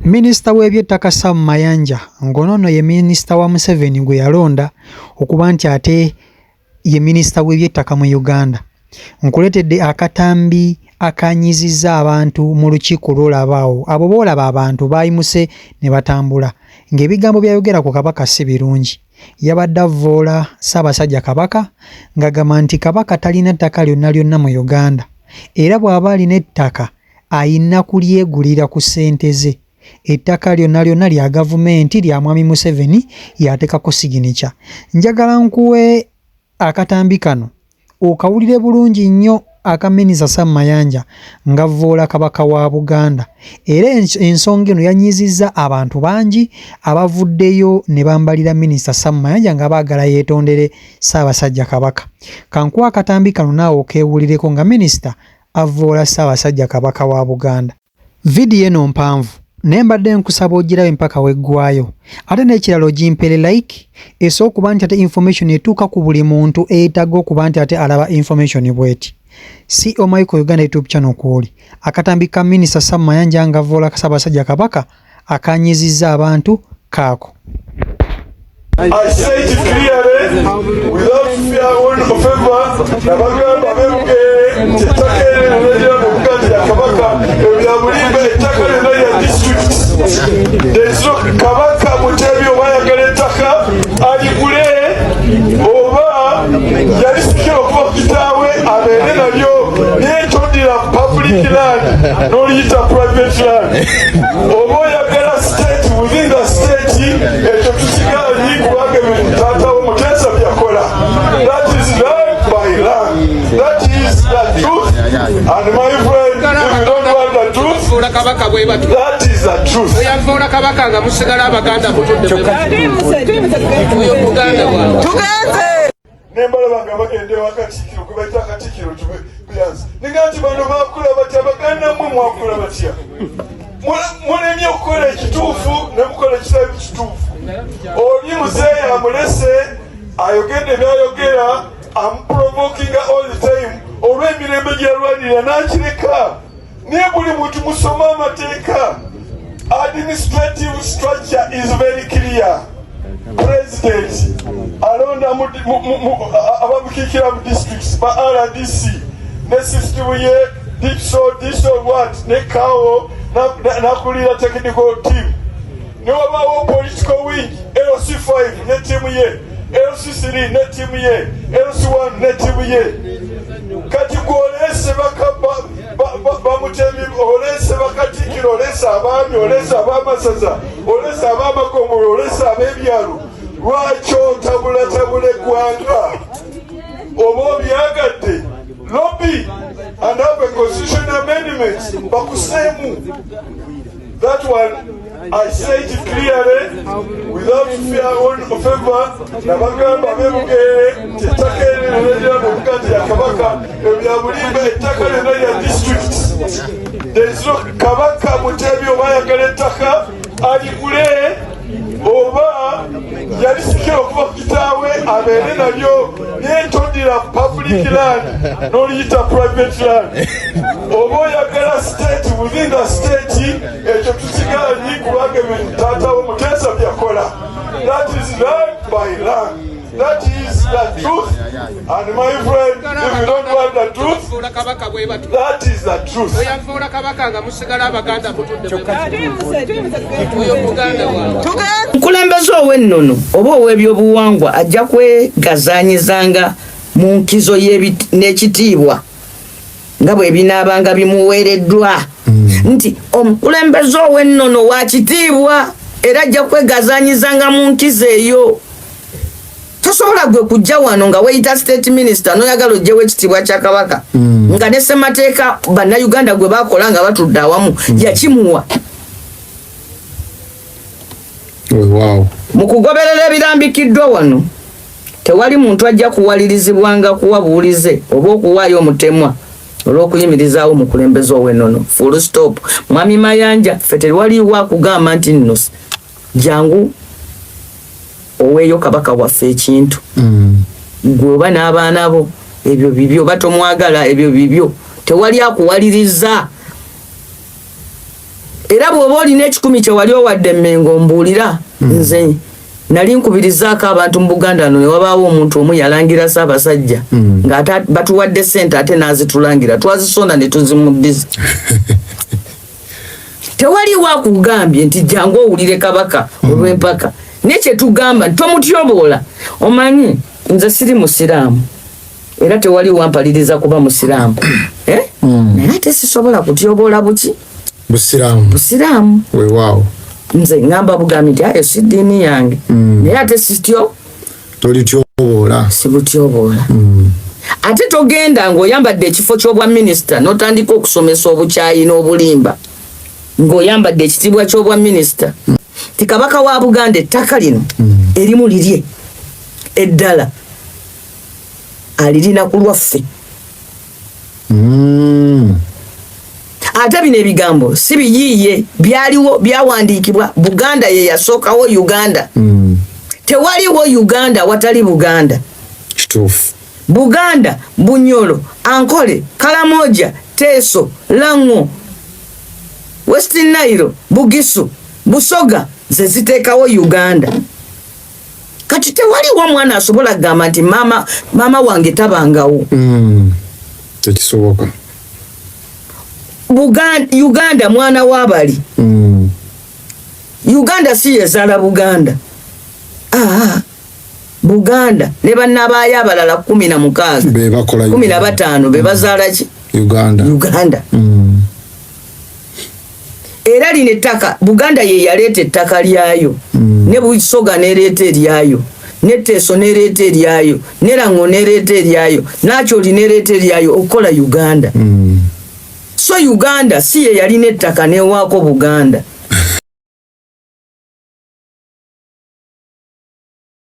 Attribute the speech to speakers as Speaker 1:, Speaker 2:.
Speaker 1: Minisita w'ebyettaka Sam Mayanja ng'ono nno ye minisita wa Museveni gwe yalonda okuba nti ate ye minisita w'ebyettaka mu Uganda. Nkuleetedde akatambi akanyizizza abantu mu lukiiko lw'olaba awo. Abo b'olaba abantu baayimuse ne batambula ng'ebigambo by'ayogera ku Kabaka si birungi. Yabadde avvoola Ssaabasajja Kabaka ng'agamba nti Kabaka talina ttaka lyonna lyonna mu Uganda era bw'aba alina ettaka alina kulyegulira ku ssente ze. Ettaka lyonna lyonna lya gavumenti lya Mwami Museveni y'ateekako siginikya. Njagala nkuwe akatambi kano okawulire bulungi nnyo aka Minisita Sam Mayanja ng'avvoola Kabaka wa Buganda era ensonga eno yanyiizizza abantu bangi abavuddeyo ne bambalira Minisita Sam Mayanja nga baagala yeetondere Ssaabasajja Kabaka. Kankuwe akatambi kano naawe okeewulireko nga Minisita avvoola Ssaabasajja Kabaka wa Buganda. Vidiyo eno mpanvu naye mbadde nkusaba ogirabe mpaka weggwayo ate n'ekirala ogimpere like esobola okuba nti ate information etuuka ku buli muntu eyetaaga okuba nti ate alaba information bweti. CEO Michael Uganda YouTube channel kwoli akatambi ka Minisita Sam Mayanja ng'avvoola Ssaabasajja Kabaka akanyizizza abantu kaako.
Speaker 2: I say it clearly without fear or favor, nabagamba b'ebugere nti ettaka eryo lyonna mu Buganda lya Kabaka, ebya bulimba, ettaka lyonna lya district. There is no Kabaka Mutebi oba ayagala ettaka aligule oba yalisikira okuva ku kitaawe abeere nalyo, naye toddira public land n'oliyita private land. Oba oyagala state within the state, ekyo tukigaanyi kubanga ebintu taata wo Muteesa byakola. That is land by land. That is the truth, and my friend, if you don't want the truth,
Speaker 3: Voola Kabaka bwe batyo.
Speaker 2: that is the truth.
Speaker 3: Oyavoola Kabaka nga musigala Abaganda mutudde oyo muganda waabwe.
Speaker 4: Tugenze.
Speaker 2: Nembalaba nga bagenda ewa Katikkiro gwe bayita Katikkiro Buyanzi, ninga nti bano bakula batya? Baganda mmwe mwakula batya? Mulemye okukola ekituufu ne mukola ekitali kituufu. Oli muzeeyi amulese ayogedde byayogera, amuprovokinga all the time olw'emirembe gyalwanirira n'akireka, naye buli muntu musome amateeka. Administrative structure is very clear. President alonda abamukiikira mu districts, ba RDC, ne system ye DISO DISO what ne CAO, nakulira technical team, ne wabawo political wing, LC5 ne tiimu ye, LC3 ne tiimu ye, LC1 ne tiimu ye. Kati gwoleese bamutemi, oleese bakatikiro, oleese abaami, oleese abamasaza, oleese abamagombolola, oleese ab'ebyalo, lwaki otabulatabula eggwanga? Oba obyagadde, lobby and have a constitutional amendment bakuseemu. That one I say it clearly without fear or favor, nabagamba b'ebugere nti ettaka eryo lyonna mu Buganda lya Kabaka, ebya bulimba, ettaka lyonna lya district. There is no Kabaka Mutebi oba ayagala ettaka aligule oba yalisikira okuva ku kitaawe abeere nalyo, naye toddira public land n'oliyita private land. Oba oyagala state within the state, ekyo tukigaanyi kubanga ebintu taata wo Muteesa byakola. That is land by land. That is the truth, and my friend, if you don't want the truth,
Speaker 3: Voola Kabaka bwe batyo.
Speaker 2: that is the truth.
Speaker 3: Oyavoola Kabaka nga musigala Abaganda mutudde oyo muganda waabwe.
Speaker 4: Tugenze.
Speaker 5: Omukulembeze ow'ennono oba ow'ebyobuwangwa ajja kwegazaanyizanga mu nkizo n'ekitiibwa nga bwe binaabanga bimuweereddwa, nti omukulembeze ow'ennono wa kitiibwa era ajja kwegazaanyizanga mu nkizo eyo. Tosobola gwe kujja wano nga weeyita state minister n'oyagala ojjewo ekitiibwa kya Kabaka, nga ne ssemateeka Bannayuganda gwe bakola nga batudde awamu yakimuwa. Mu kugoberera ebirambikiddwa wano, tewali muntu ajja kuwalirizibwanga kuwa buwulize oba okuwaayo omutemwa olw'okuyimirizaawo omukulembeze ow'ennono, full stop. Mwami Mayanja, ffe tewaliwo akugamba nti nno jangu oweeyo Kabaka waffe ekintu. Gwe oba n'abaana bo, ebyo bibyo, oba tomwagala, ebyo bibyo, tewali akuwaliriza. Era bw'oba olina ekikumi kye wali owadde Mmengo mbuulira. Nze nali nkubirizaako abantu mu Buganda no ne wabaawo omuntu omu yalangira Ssaabasajja ng'ate batuwadde ssente ate n'azitulangira, twazisonda ne tuzimuddiza. Tewaliwo akugambye nti jangu owulire Kabaka olw'empaka, naye kyetugamba nti tomutyoboola. Omanyi nze siri musiraamu era tewali wampaliriza kuba musiraamu, eh? Naye ate sisobola kutyoboola buki?
Speaker 4: Busiraamu.
Speaker 5: Busiraamu.
Speaker 4: Weewaawo.
Speaker 5: Nze ŋŋamba bugambi nti ayo si ddiini yange, naye ate sityo
Speaker 4: Tolityoboola.
Speaker 5: Sibutyoboola. Ate togenda ng'oyambadde ekifo ky'obwa minisita n'otandika okusomesa obukyayi n'obulimba ng'oyambadde ekitiibwa ky'obwa minisita ti Kabaka wa Buganda ettaka lino erimu lirye, eddala alirina ku lwaffe. Ate bino ebigambo si biyiiye, byaliwo, byawandiikibwa. Buganda ye yasookawo Uganda. Tewaliwo Uganda watali Buganda.
Speaker 4: Kituufu.
Speaker 5: Buganda, Bunyoro, Ankole, Kalamoja, Teso, Lango, West Nile, Bugisu, Busoga ze ziteekawo Uganda. Kati tewaliwo omwana asobola kugamba nti maama, maama wange tabangawo.
Speaker 4: Tekisoboka.
Speaker 5: Buganda, Uganda mwana w'abali. Uganda si yezaala Buganda. Ah, Buganda ne bannabaayo abalala 16
Speaker 4: Be bakola
Speaker 5: 15 be bazaala ki?
Speaker 4: Uganda.
Speaker 5: Uganda. Era lino ettaka Buganda ye yaleeta ettaka lyayo, ne Busoga nereeta eryayo, ne Teeso nereeta eryayo, ne Lango nereeta eryayo, n'Acholi nereeta eryayo okukola Uganda. So Uganda si ye yalina ettaka newaako Buganda.